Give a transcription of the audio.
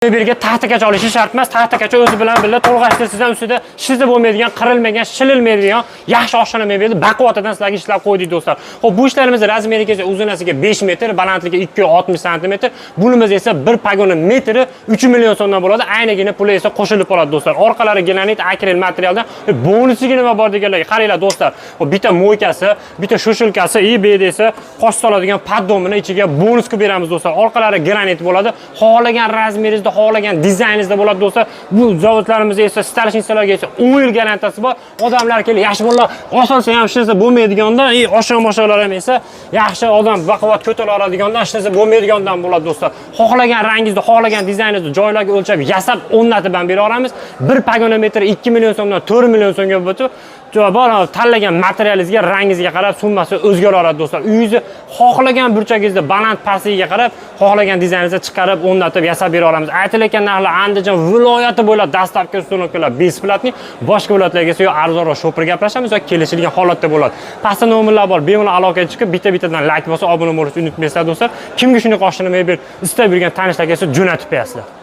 Mebelga taxtakacha olishi shart emas. Taxtakacha o'zi bilan birga to'lg'ashda sizdan ustida shizib bo'lmaydigan, qirilmagan, shililmaydigan yaxshi oshxona mebelni baquvvatidan sizlarga ishlab qo'ydik, do'stlar. Xo'p, bu ishlarimiz размер i kelsa, uzunasiga 5 metr, balandligi 260 sm. Bunimiz esa bir pogona metri 3 million so'mdan bo'ladi. Aynigina puli esa qo'shilib qoladi, do'stlar. Orqalari granit, akril materialdan. Bonusiga nima bor deganlarga qaranglar, do'stlar. Xo'p, bitta мойка si, bitta сушилка si, и bu yerda esa qosh soladigan поддон ini ichiga bonus qilib beramiz, do'stlar. Orqalari granit bo'ladi. Xohlagan размер ingizda, xohlagan dizayningizda bo'ladi, do'stlar. Bu zavodlarimizda esa столешница larga esa 10 yil garantiyasi bor. Odamlar kelib, yaxshi bolalar osilsa ham hech narsa bo'lmaydiganda, и oshon mosholar ham esa yaxshi odam baquvvat ko'tara oladigandan, hech narsa bo'lmaydigandan bo'ladi, do'stlar. Xohlagan rangingizda, xohlagan dizayningizda joylarga o'lchab, yasab, o'rnatib ham bera olamiz. Bir pogona metr 2 million so'mdan 4 million so'mga o'tib bor, tanlagan materialingizga, rangingizga qarab summasi o'zgaraveradi, do'stlar. Uyingizni xohlagan burchagingizda baland pastligiga qarab, xohlagan dizayningizda chiqarib, o'rnatib, yasab bera olamiz. Aytilayotgan narxlar Andijon viloyati bo'ylab доставка, установка lar бесплатный. Boshqa viloyatlarga esa yo arzonroq shopir gaplashamiz yoki kelishilgan holatda bo'ladi. Pastda nomerlar bor, bemalol aloqaga chiqib, bitta-bittadan layk bosib, obuna bo'lishni unutmaysizlar, do'stlar. Kimga shunaqa oshxona mebel istab yurgan tanishlarga esa jo'natib qo'yasizlar.